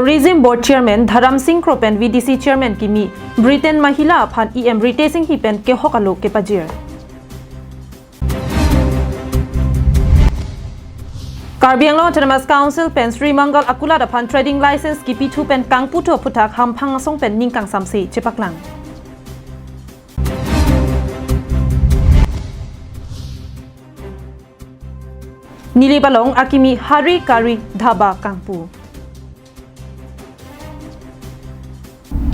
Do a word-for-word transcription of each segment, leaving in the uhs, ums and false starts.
Tourism Board Chairman Dharam Singh Kro pen V D C Chairman kimi Britain Mahila aphan E M Ritesh Enghi pen kehok alo kepajir. Karbi Anglong Autonomous Council pen Sri Mangal Akulat aphan trading license kipithu pen kangputhu aphuthak hamphang asong pen ning kangsamse chepaklang. Nilip along akimi Hari Kari Dhaba kangpu.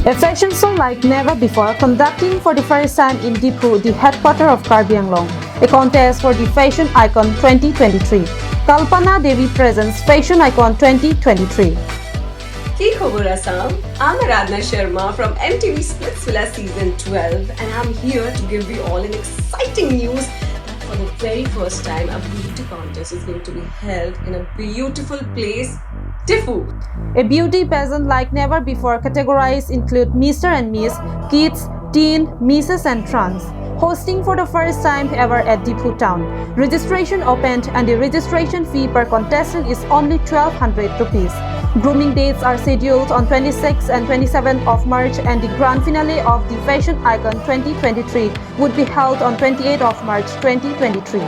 A fashion show like never before, conducting for the first time in Diphu, the headquarter of Karbi Anglong. A contest for the Fashion Icon twenty twenty-three. Kalpana Devi presents Fashion Icon twenty twenty-three. Ki khobor Assam? I'm Aradhna Sharma from M T V Splitsvilla Season twelve, and I'm here to give you all an exciting news that for the very first time, a beauty contest is going to be held in a beautiful place, Diphu. A beauty pageant like never before. Categories include Mister and Miss, Kids, Teen, Misses and Trans. Hosting for the first time ever at Diphu town. Registration opened and the registration fee per contestant is only twelve hundred rupees. Grooming dates are scheduled on twenty-sixth and twenty-seventh of March, and the grand finale of the Fashion Icon twenty twenty-three would be held on twenty-eighth of March twenty twenty-three.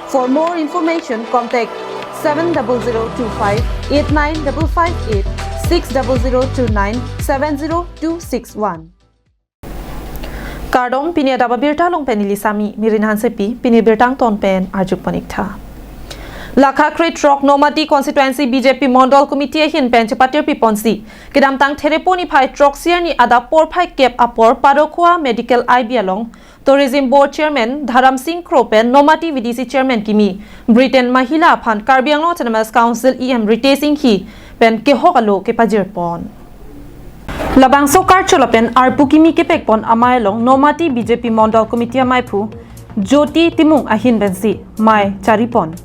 For more information, contact seven double zero two five eight nine double five eight, six double zero two nine seven zero two six one. Kardom, pini adap abirta along pen neli Sami Mirin Hansepi, pini birta angton pen arjupon iktha. Lakha kre-throk Nomati Constituency B J P Mondol Committee ahin pen chepatirpi ponsi kedamtang Therepo niphai throksi arni adap porphai kep apor Padokhwa Medical I B along Tourism Board Chairman Dharam Singh Kro pen Nomati V D C Chairman kimi Britain Mahila aphan Karbi Anglong Autonomous Council E M Ritesh Enghi pen kehok alo kepajirpon. Labangso karcho lapen arpu kimi kepekpon amei along Nomati B J P Mondol Committee ameiphu Jyoti Timung ahin pensi mei charipon.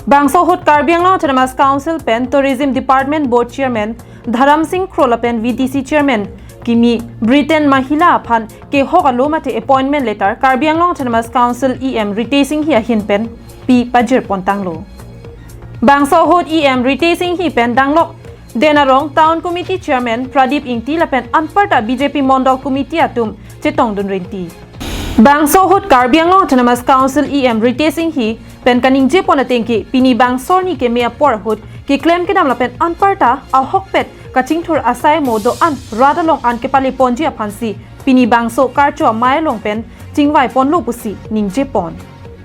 Bangso ahut Karbi Anglong Autonomous Council pen Tourism Department Board Chairman Dharam Singh Kro lapen V D C Chairman kimi Britain Mahila aphan kehok alo mate appointment letter Karbi Anglong Autonomous Council E M Ritesh Enghi ahin pen pi pajirpon tanglo. Bangso ahut E M Ritesh Enghi pen danglok Denarong Town Committee Chairman Pradip Ingti lapen anparta B J P Mondol Committee atum chetongdun rinti. Bangso ahut Karbi Anglong Autonomous Council E M Ritesh Enghi pen kaningjepon atengke pini bangso arni keme apor ahut keklem kedam lapen anparta ahokpet kachingthur asai mo do-an rat along an kepaleponji aphansi pini bangso karcho amei along pen chingvaiponlo pusi ningjepon.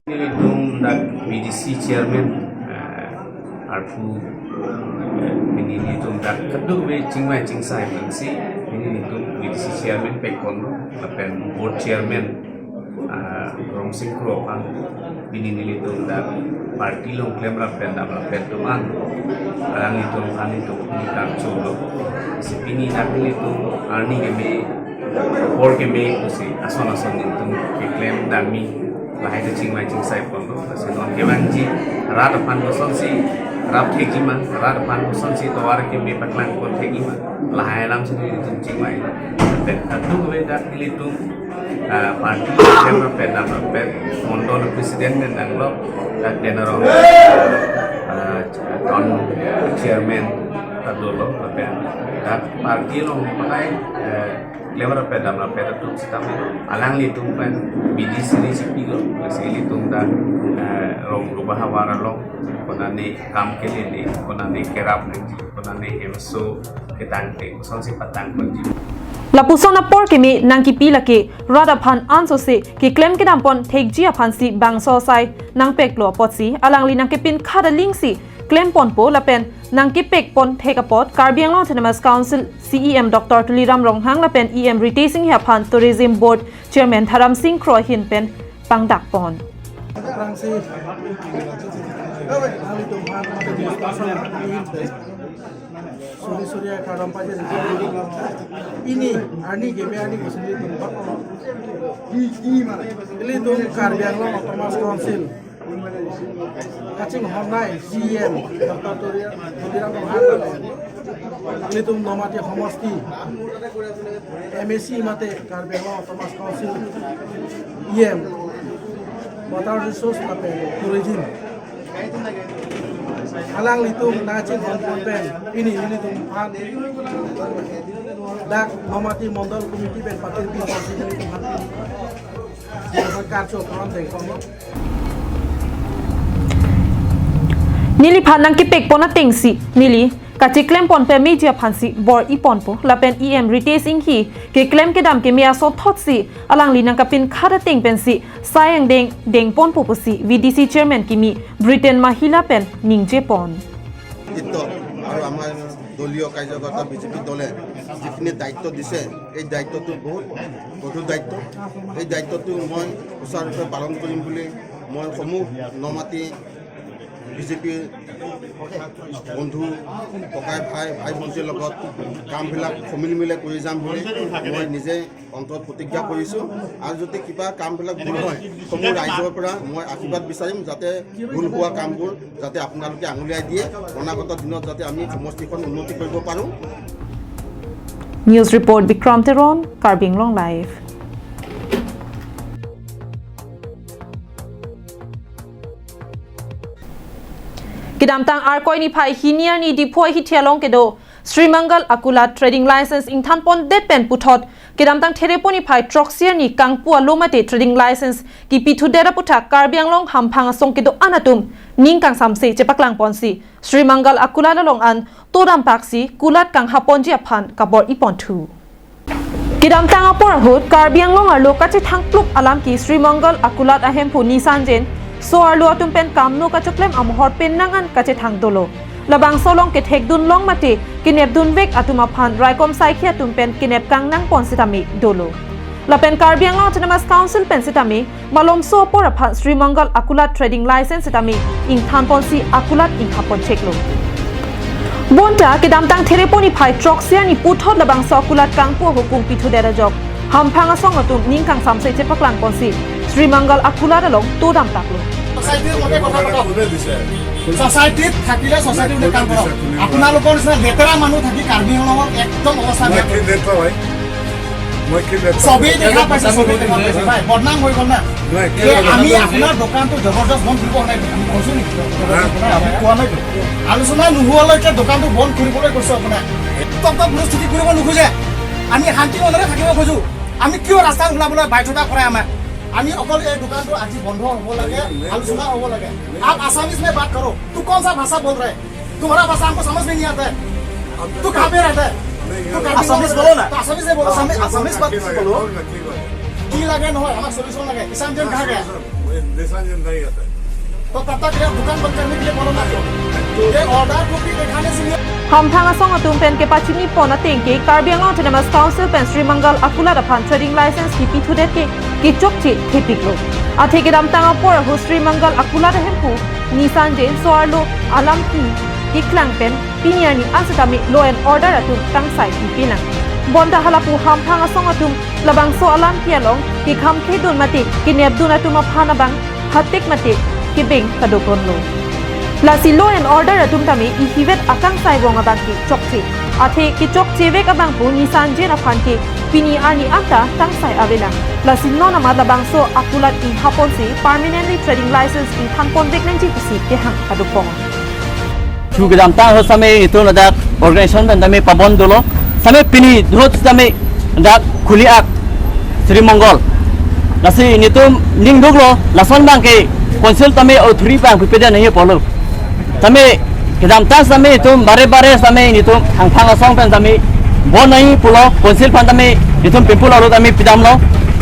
Nelitum dak V D C Chairman, eh, arpu, eh, pini nelitum dak kadokave chingvai chingsai pensi pini nelitum V D C Chairman pekponlo lapen Board Chairman, ah, Dharam Singh Kro aphan pini nelitum dak party along klemrap pen damrap pen atum an alanglitum aphan nelitum pini karcholo. Si pini dak nelitum arni keme apor keme pusi ason ason nelitum keklem damji, lahai ta chingvai chingsaiponlo. Lasi non kevangji rat aphan kosonsi rap thekji ma, rat aphan kosonsi tovar keme paklangpon thekji ma, lahai alamsi nelitum chingvai. Pen kadokave dak nelitum, ah, party klemrap pen damrap pen Mondol President pen danglok dak Denarong, ah, Town Chairman ta dolo, lapen dak party along pakai, eh, klemrap pen damrap pen atum sitame alanglitum pen bidi siri sipilo, lasi ilitum dak, eh, rong ruba havar along konane kam kelele, konane kerap nangji, konane hemso ketangte kosonsi patangponji. Lapuson apor keme nangkipi lake rat aphan ansose keklem kedampon thekji aphansi bangso asai nangpeklo apotsi alangli nangkepin khada lingsi klemponpo lapen nangkepekpon thek apot Karbi Anglong Autonomous Council C E M Doctor Tuliram Ronghang lapen E M Ritesh Enghi aphan Tourism Board Chairman Dharam Singh Kro ahin pen pangdakpon. Rangsi, kami tumpang, kami tumpang, suri suri kadam paje. Pini arni keme arni kosonsi tumpang. Ilitum Karbi Anglong Autonomous Council kachinghonnei C E M Doctor Tuliram Ronghang, ilitum Nomati Homosti M A C mate Karbi Anglong Autonomous Council E M Water Resource lapen Tourism Alanglitum nangchinghon pon pen pini nelitum aphan dak Nomati Mondol Committee pen patir pi pon si nelitum aphan karcho pon dengponlo. Neliphan nangkepek pon atengsi neli kachiklem pon pen meji aphansi bor-i ponpo lapen E M Ritesh Enghi keklem kedam keme asonthotsi alangli nangkapinkhat ateng pensi sai angdeng dengponpo pusi V D C Chairman kimi Britain Mahila pen ningjepon. নেতৃত্ব আৰু আমাৰ দলীয় কাৰ্যকৰ্তা বিজেপি দলে যিখিনি দায়িত্ব দিছে, এই দায়িত্বটো বহুত গধুৰ দায়িত্ব। এই দায়িত্বটো মই সুচাৰুৰূপে পালন কৰিম বুলি মই সমূহ নমাতি বিজেপিৰ বন্ধু, ককাই, ভাই, ভাই ভণ্টিৰ লগত কামবিলাক সমিল মিলে কৰি যাম বুলি মই নিজে অন্তৰত প্ৰতিজ্ঞা কৰিছোঁ। আৰু যদি কিবা কামবিলাক ভুল হয়, সমূহ ৰাইজৰ পৰা মই আশীৰ্বাদ বিচাৰিম, যাতে ভুল হোৱা কামবোৰ যাতে আপোনালোকে আঙুলিয়াই দিয়ে, অনাগত দিনত যাতে আমি সমষ্টিখন উন্নতি কৰিব পাৰোঁ। News report, Bikram Teron, Karbi Anglong Live. Kedamtang Arkoi niphai hini arni Diphu ahithi along kedo Sri Mangal Akulat Trading License ingthan pondet pen puthot kedamtang Therepo niphai throksi arni kangpu alo mate trading license kipithudet aputhak Karbi Anglong hamphang asong kedo-an atum ning kangsamse chepaklang ponsi Sri Mangal Akulat along an todam paksi kulat kanghaponji aphan kabor-i ponthu. Kedamtang apor ahut Karbi Anglong arlo kachethang plup alam ke Sri Mangal Akulat ahemphu Nisan Jain so-arlo atum pen kamno kachoklem amohor pen nang an kachethang dolo. Labangso along kethekdun long mate kenepdunvek atum aphan raikom saikhi atum pen kenep kangnang pon sitame dolo. Lapen Karbi Anglong Autonomous Council pen sitame malomso apor aphan Sri Mangal Akulat Trading License sitame ingthan ponsi akulat inghapon cheklo. Bonta kedamtang Therepo niphai throksi arni puthot labangso akulat kangpu ahukum pithudet ajok hamphang asong atum ning kangsamse chepaklang ponsi Sri Mangal Akulat along todam taklo. ছ'চাইটিৰ মতে কথা পাতক। ছ'চাইটিত থাকিলে ছ'চাইটিৰ মতে কাম কৰক। আপোনালোকৰ নিচিনা লেতেৰা মানুহ থাকি কাৰ্বি আংলঙৰ একদম অৱস্থা বেয়া। মই কি লেতেৰা? মই কি লেতেৰা? চবেই দেখা পাইছে, চবেই দেখা পাইছে, ভাই, বদনাম হৈ গ'ল না। নহয়, কি এই লেতেৰা? আমি আপোনাৰ দোকানটো জবৰদস্ত বন্ধ কৰিব নাই, আমি কৈছো নেকি? হা? আমি কোৱা নাইতো। আলোচনা নোহোৱালৈকে দোকানটো বন্ধ কৰিবলৈ কৈছো আপোনাক। একদম পুলিচ চুটি কৰিব নোখোজে। আমি শান্তি মনেৰে থাকিব খোজো। আমি কিয় ৰাস্তাত ওলাবলৈ বাধ্যতা কৰে আমাক? আমি অকল এই দোকানটো আজি বন্ধ হ'ব লাগে, আলোচনা হ'ব লাগে। आप असामीज में बात करो, तू कौन सा भाषा बोल रहे? तुम्हारा भाषा हमको समझ में नहीं आता है। तू कहाँ पे रहता है? तू कहाँ पे असामीज बोलो ना। तो असामीज में बोलो। असामीज, असामीज बात बोलो। কি লাগে নহয়, আমাক সলিউশ্যন লাগে। ঈশান জৈন কাহা গায়া? ঈশান জৈন নাহি আতা। তো তব তক ইয়াৰ দোকান বন্ধ কৰিলে কি বন্ধ না? এই অৰ্ডাৰটো কি দেখানে চিনি? Hamphang asong atum pen kepachini pon ateng ke Karbi Anglong Autonomous Council pen Sri Mangal Akulat aphan trading license kipithudet ke kechokche thepiklo. Athe kedamtang apor ahut Sri Mangal Akulat ahemphu Nisan Jain so-arlo alam ki keklang pen pini arni an sitame law and order atum tangsai pipelang. Bonta halapu hamphang asong atum labangso alam ki along kekhamkhedun mate kenepdun atum aphan abang hatek mate kebeng padokronlo. Lasi law and order atum tame ihivet akangsai rong abang ke chokche. Athe kechokchevek abang pu Nisan Jain aphan ke pini arni anta tangsai avelang. Lasi non amat labangso akulat inghaponsi permanently trading license ingthan ponvek nangji pusi kehang padopong. Thu kedamtang ahut same itum ladak organization pen tame pabon dolo. Same pini dhut same dak khuli ak Sri Mangal. Lasi nitum ningduklo lason abang ke council tame authority abang pipeda nahi polo. Same kedamtang same itum bare bare same nitum hamphang asong pen same bon nahi pulo council aphan tame itum pimpul alo tame pidamlo.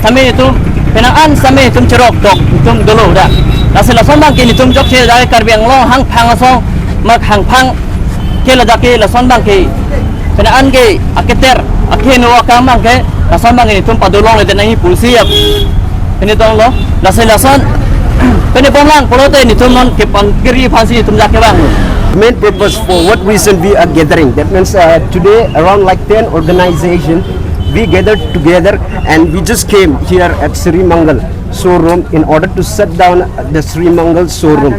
Same itum penang an same itum cherok dok itum dolo da. Lasi lason abang ke nitum chokche da Karbi Anglong hamphang asong mak hamphang ke ladak ke lason abang ke penang an ke aketer akheno akam abang ke lason abang ke nitum padolongledet nahi pusi ap. Pini tonglo, lasi lason pini bomlang pulote nitum non kepangkiri aphansi nitum jak kevang. Main purpose for what reason we are gathering. That means, uh, today around like ten organization, we gathered together and we just came here at Sri Mangal showroom in order to shut down the Sri Mangal showroom.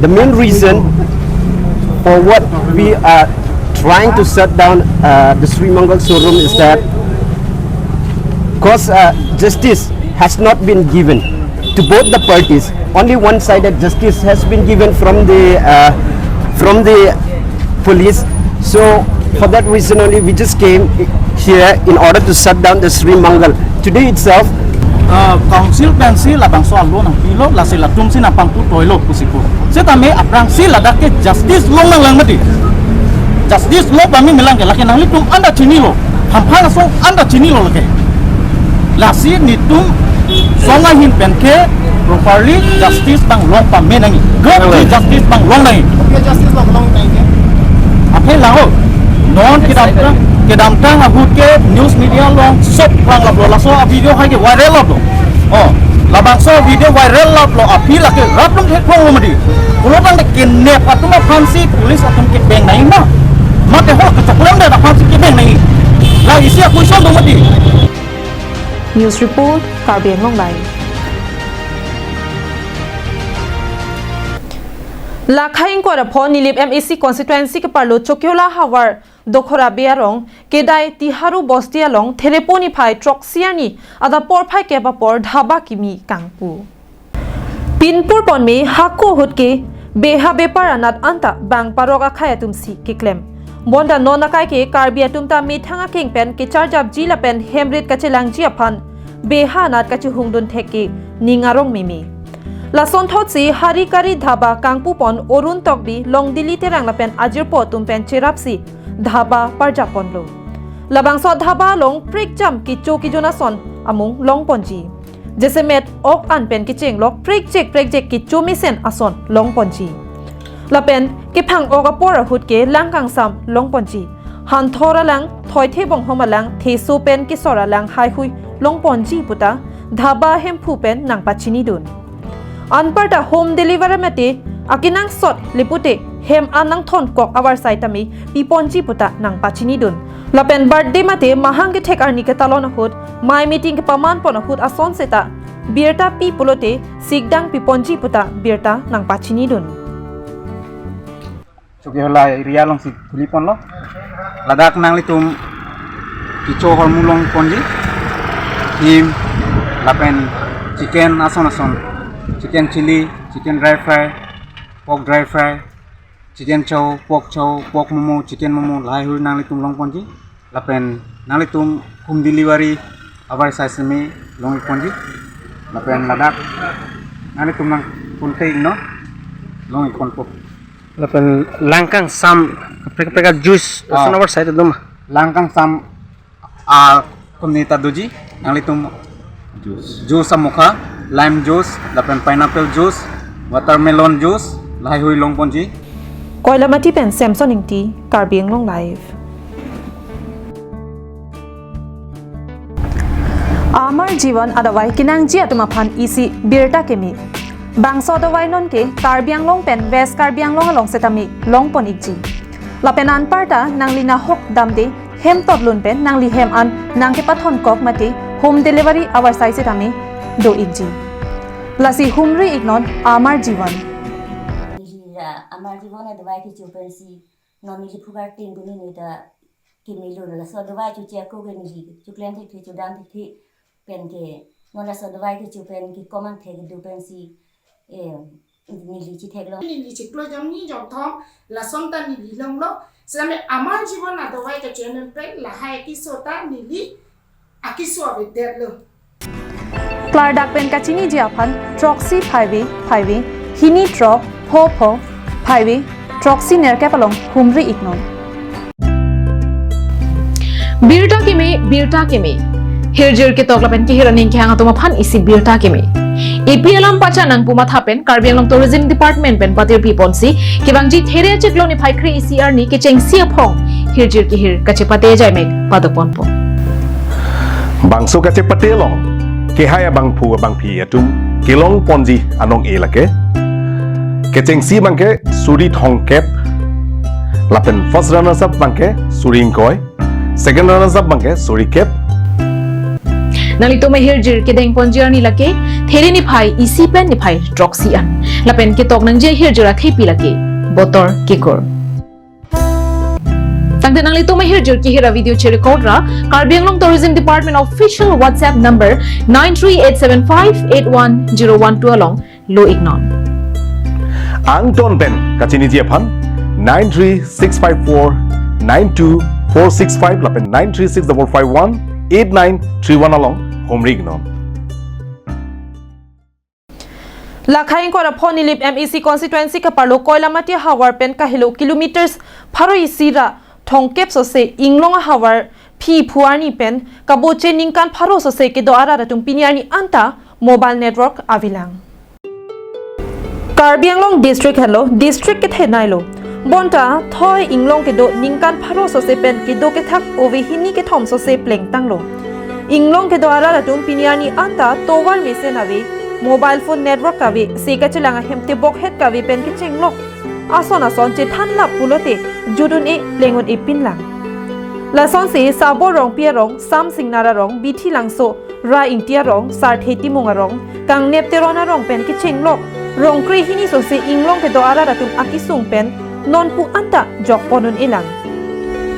The main reason for what we are trying to shut down, uh, the Sri Mangal showroom is that because, uh, justice has not been given to both the parties. Only one-sided justice has been given from the, uh, from the police. So for that reason only, we just came here in order to shut down the Sri Mangal. Today itself, Uh, council pensi labangso alo nangpilo, lasi latumsi nangpangpu toilo pusi pu. Setame aphrangsi ladak ke justice longnang lang mati. Justice lo pame melang ke, lake nanglitum anda chinilo. Hamphang asong anda chinilo lake. Lasi netum song ahin pen ke properly justice bang long pame nangji. Gop di justice bang long nangji. Justice long long nangji. Aphe laho. Non kedamtang, kedamtang ahut ke news media along sop lang laplo, laso a video hai ke viral laplo. Oh, labangso video viral laplo, aphi lake rat atum theklonglo mati. Pulo tangte kenep atum aphansi police atum kebeng nangji ma. Mate ho kechoklemdet aphansi kebeng nangji. La isi a-question do mati. News report, Karbi Anglong Live. Lakhai ingkoi ra pho Nilip M A C constituency keparlo Chokihola havar Dokhora Bey arong kedai Tiharu bosti along Therepo niphai throksi arni adap porphai kep apor dhaba kimi kangpu. Pinpur ponme hako ahut ke beha bepar anat anta bang parok akhei atumsi keklem. Bonta non akai ke Karbi atum ta methang akeng pen kecharjapji lapen hemrit kachelangji aphan beha anat kachihungdun thek ke ning arong meme. Lasonthotsi Hari Kari Dhaba kangpu pon Arun Tokbi Longdili Terang lapen ajirpo atum pen cherapsi dhaba parjap ponlo. Labangso dhaba along prekjam kecho kejun ason amung long ponji. Jasemet ok an pen kechenglok prekjek prekjek kecho mesen ason long ponji. Lapen kephang ok apor ahut ke lang kangsam long ponji. Hanthor alang, thoithe bonghom alang, theso pen kesor alang haihui long ponji puta dhaba hemphu pen nangpachinidun. Anparta home delivery mate akenangsot le pute hem an nangthonkok avarsai tame pi ponji puta nangpachinidun. Lapen birthday mate mahang kethek arni ketalon ahut, mei meeting kepaman pon ahut ason seta birta pi pulote sikdang pi ponji puta birta nangpachinidun. Chokihola area alongsi thuli ponlo. Ladak nanglitum kecho ahormu long ponji. Him lapen chicken ason ason. Chicken chili, chicken dry fry, pork dry fry, chicken chow, pork chow, pork momo, chicken momo, lahai hui nanglitum long ponji. Lapen nanglitum home delivery avarsai seme long ik ponji. Lapen ladak nanglitum nangpun ke ingno long ik ponpo. Lapen lang kangsam kaprek kaprek a-juice, ah, ason avarsai ta doma. Lang kangsam a kumni ta doji, nanglitum juice, juice amokha, lime juice, lapen pineapple juice, watermelon juice, lahai hui long ponji. Koilamati pen Samson Ingti, Karbi Anglong Live. Amar Jivan adavai kenangji atum aphan isi birta kimi. Bangso adavai non ke Karbi Anglong pen West Karbi Anglong along setame long pon ikji. Lapen anparta nangli nahok damde hem totlun pen nangli hem an nangkepathon kok mate home delivery avarsai setame do ikji. Lasi humri iknon Amar Jivan. Neli ra Amar Jivan adavai kecho pensi non neli phugar tin puni neli ta kimilo, laso adavai choche ako ke neli choklem thekthe chodam thekthe pen ke non laso adavai kecho pen kekom angthek kedo pensi, eh, neli chetheklong. Neli chiklo jom ni jom thom lason ta neli longlo. Setame Amar Jivan adavai kecho amen pen lahai keso ta neli akeso avedetlo. Klardak pen kachiniji aphan throksi phaive phaive, hini throk pho pho phaive throksi nerkep along humri iknon. Birta kimi, birta kimi. Hirjir ketok lapen kehir aning kehang atum aphan isi birta kimi. Epi alam pacha nangpu matha pen Karbi Anglong Tourism Department pen patirpi ponsi kevangji There achiklo niphai kre-isi arni kechengsi aphong hirjir kehir kachepate ajaimek padok ponpo. Bangso kachepate along kehai abangphu abangphi atum kelong ponji anong-e lake. Kechengsi abangke suri thomkep, lapen first runners up abangke suri ingkoi, second runners up abangke suri kep. Nanglitum ahirjir kedeng ponji arni lake There niphai isi pen niphai throksi an. Lapen ketok nangji ahirjir athepi lake Botor Kekur. Tangte nanglitum ahirjir kehir avideo cherecord ra Karbi Anglong Tourism Department official WhatsApp number nine three eight seven five eight one zero one two along lo iknon. Angton pen kachiniji aphan nine three six five four nine two four six five lapen nine three six double five one eight nine three one along homri non. Lakhai ingkoi ra pho Nilip M A C constituency kaparlo Koilamati ahavar pen kahelo kilometers pharo isi ra thomkep sose inglong ahavar phi phu arni pen kaboche ningkan pharo sose kedo arat atum pini arni anta mobile network avelang. Karbi Anglong district henlo district kethenei lo. Bonta thoi inglong kedo ningkan pharo sose pen kedo kethak ove hini kethom sose plengtanglo. Inglong kedo arat atum pini arni anta tovar mesen ave, mobile phone network kave, se kachelang ahem tebokhet kave pen kechenglok ason ason chethan lap pulote jut un-e pleng un-e pinlang. Lasonsi Sabo Rongpi arong, Sam Singnar arong, Bithi Langso, Ra Ingti arong, Sarthe Timung arong, Kangnep Teron arong pen kechenglok rongkre hini sose inglong kedo arat atum akesung pen nonpu anta jokpon un-elang.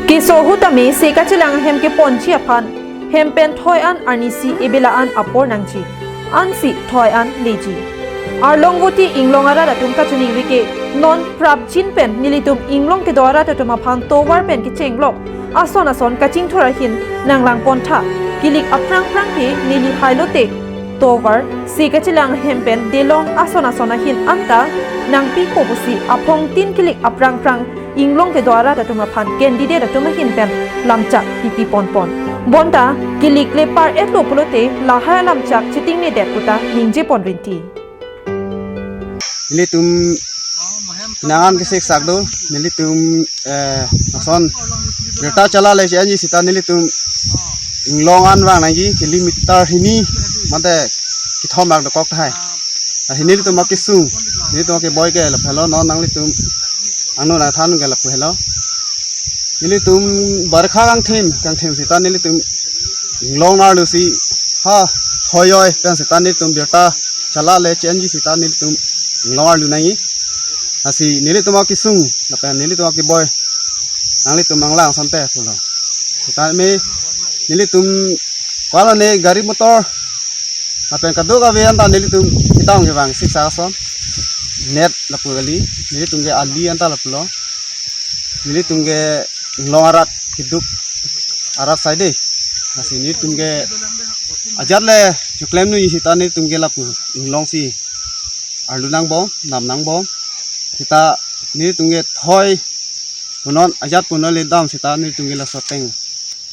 Keso ahut tame se kachelang ahem keponji aphan hem pen thoi an arnisi ebela an apor nangji. Ansi thoi an leji. Arlong voti inglong arat atum kachiningri ke non prapjin pen nelitum inglong kedo arat atum aphan tovar pen kechenglok ason ason kachingthur ahin nanglangpon tha. Kilik aphrang phrang ke neli hailote tovar se kachelang ahem pen delong ason ason ahin anta nangpipo pusi aphongtin kilik aphrang phrang inglong kedo arat atum aphan candidate atum ahin pen lamchak pipi ponpon. Bonta kilik le par-etlo pulote lahai lamchak chitingnedet puta ningjepon rinti. Nelitum nangan kesek sak do, nelitum, eh, nason birta chala le che-enji sita nelitum inglong an vang nangji kilometer hini mate kethom rak dokok tahai. Ah, hini nelitum akesung, nelitum akeboi ke lapu henlo, non nanglitum angno nangthan ke lapu henlo. Nelitum barkha kangthim, kangthim sita nelitum inglong arlo si ha thoi oi pen sita nelitum birta chala le che-enji sita nelitum inglong arlo nangji. Lasi nelitum akesung lapen nelitum akeboi nanglitum nanglang asonte pulo. Sita me nelitum koalo ne gari motor lapen kadokave anta nelitum ketang kevang siksa ason. Net lapu kali, nelitum ke ali anta lapulo. Nelitum ke inglong arat keduk arat saide. Lasi nelitum ke ajat le choklem nu sita nelitum ke lapu inglong si arlo nangbom, nam nangbom. Sita nelitum ke thoi punon ajat punon le dam sita nelitum ke laso ateng.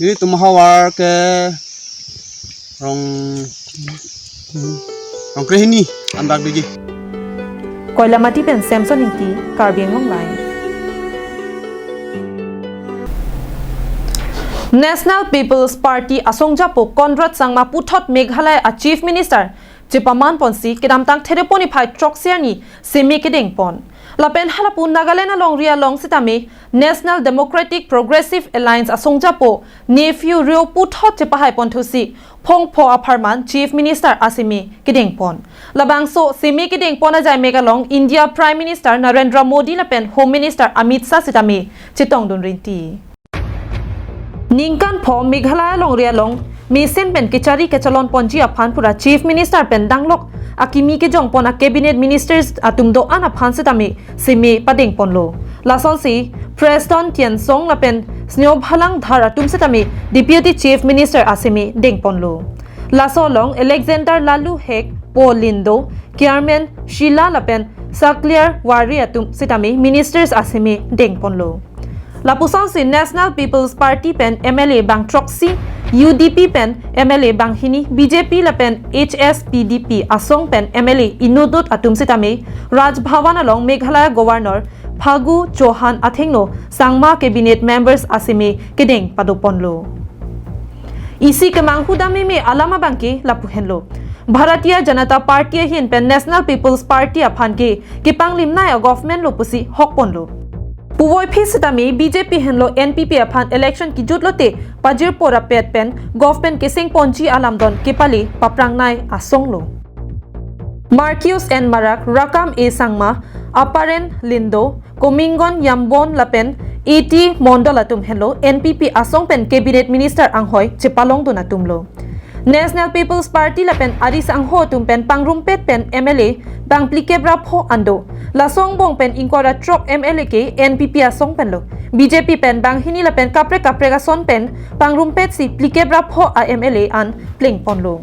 Nelitum ahavar ke rong, rongkre hini anbak doji. Koilamati pen Samson Ingti, Karbi Anglong Live. National People's Party asongjapo Conrad Sangma puthot Meghalaya a Chief Minister chepaman ponsi kedamtang Thedeponi phai throksi arni seme kedengpon. Lapen halapu Nagaland alongri along sitame National Democratic Progressive Alliance asongjapo Neiphiu Rio puthot chepahai ponthusi phongpho apharman Chief Minister aseme kedengpon. Labangso seme kedengpon ajaimek along India Prime Minister Narendra Modi lapen Home Minister Amit Shah sitame chetongdun rinti. Ningkan pho Meghalaya alongri along mesen pen kechari kechalon ponji aphan pura Chief Minister pen danglok akimi kejongpon a Cabinet Ministers atum do-an aphan sitame seme padengponlo. Lasonsi Prestone Tynsong lapen Sniawbhalang Dhar atum sitame Deputy Chief Minister aseme dengponlo. Laso along Alexander Laloo Hek, Paul Lyngdoh, Chairman Shylla lapen Saclair Warjri atum sitame Ministers aseme dengponlo. Lapusonsi National People's Party pen M L A bang throksi, U D P pen M L A bang hini, B J P lapen H S P D P asong pen M L A inutnut atum sitame Raj Bhavan along Meghalaya Governor Phagu Chauhan athengno Sangma Cabinet Members aseme kedeng padoponlo. Isi kemanghu dam meme alam abangke lapu henlo. Bharatiya Janata Party ahin pen National People's Party aphan ke kepanglimnei a government lo pusi hokponlo. Puvoiphit sitame B J P henlo N P P aphan election kejutlote pajirpo rapet pen government kesengponji alamdon kepale paprangnei asonglo. Marcuise N Marak, Rakkam A Sangma, Aparna Lyngdoh, Komingon Yambon lapen A T Mondal atum henlo N P P asong pen Cabinet Minister anghoi chepalongdun atumlo. National People's Party lapen ari sangho atum pen pangrumpet pen M L A bang phlikep ra pho an do. Laso angbong pen ingkoi ra throk M L A ke N P P asong pen lo. B J P pen banghini lapen kaprek kaprek ason pen pangrumpet si phlikep ra pho a M L A an plengponlo.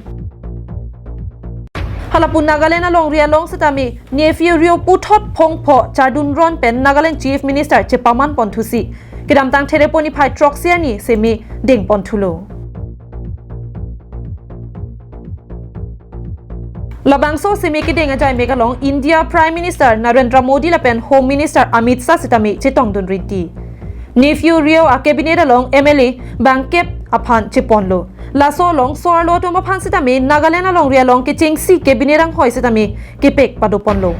Halapu Nagaland alongri along setame Neiphiu Rio puthot phongpho chardun ron pen Nagaland Chief Minister chepaman ponthusi kedamtang Therepo niphai throksi arni seme dengponthulo. Labangso seme kedeng ajai mek along India Prime Minister Narendra Modi lapen Home Minister Amit Shah setame chetongdun rinti. Neiphiu Rio a cabinet along M L A bang kep aphan cheponlo. Laso along so-arlo atum aphan setame Nagaland alongri along kechengsi cabinet anghoi setame kepek padoponlo.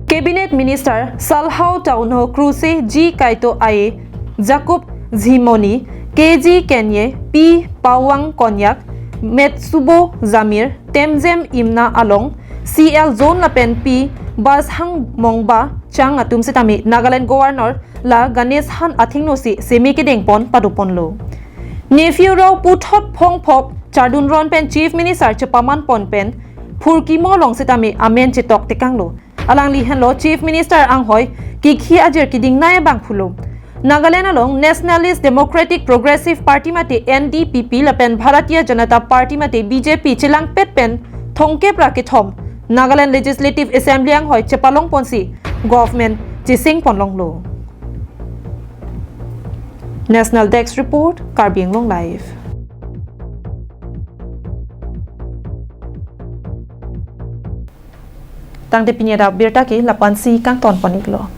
Cabinet Minister Salhau Taunho Kruse, G Kaito Aye, Jacob Zhimoni, K G Kenye, P Pawang Konyak, Metsubo Jamir, Temjem Imna along, C L Zone lapen P Bashang Mongba Chang atum setame Nagaland Governor la Ganesh Han athengno si seme kedengpon padoponlo. Neiphiu Rio puthot phongpho chardun ron pen Chief Minister chepaman pon pen phurkimo along setame amen chetok tekanglo. Alangli henlo Chief Minister anghoi kikhi ajir keding nai abang pulo. Nagaland along Nationalist Democratic Progressive Party mate N D P P lapen Bharatiya Janata Party mate B J P chelangpet pen thomkep ra kethom Nagaland Legislative Assembly anghoi chepalongponsi government chesengponlonglo. National Desk Report, Karbi Anglong Live. Tangte pini adap birta ke lapu-ansi kangtonpon-iklo.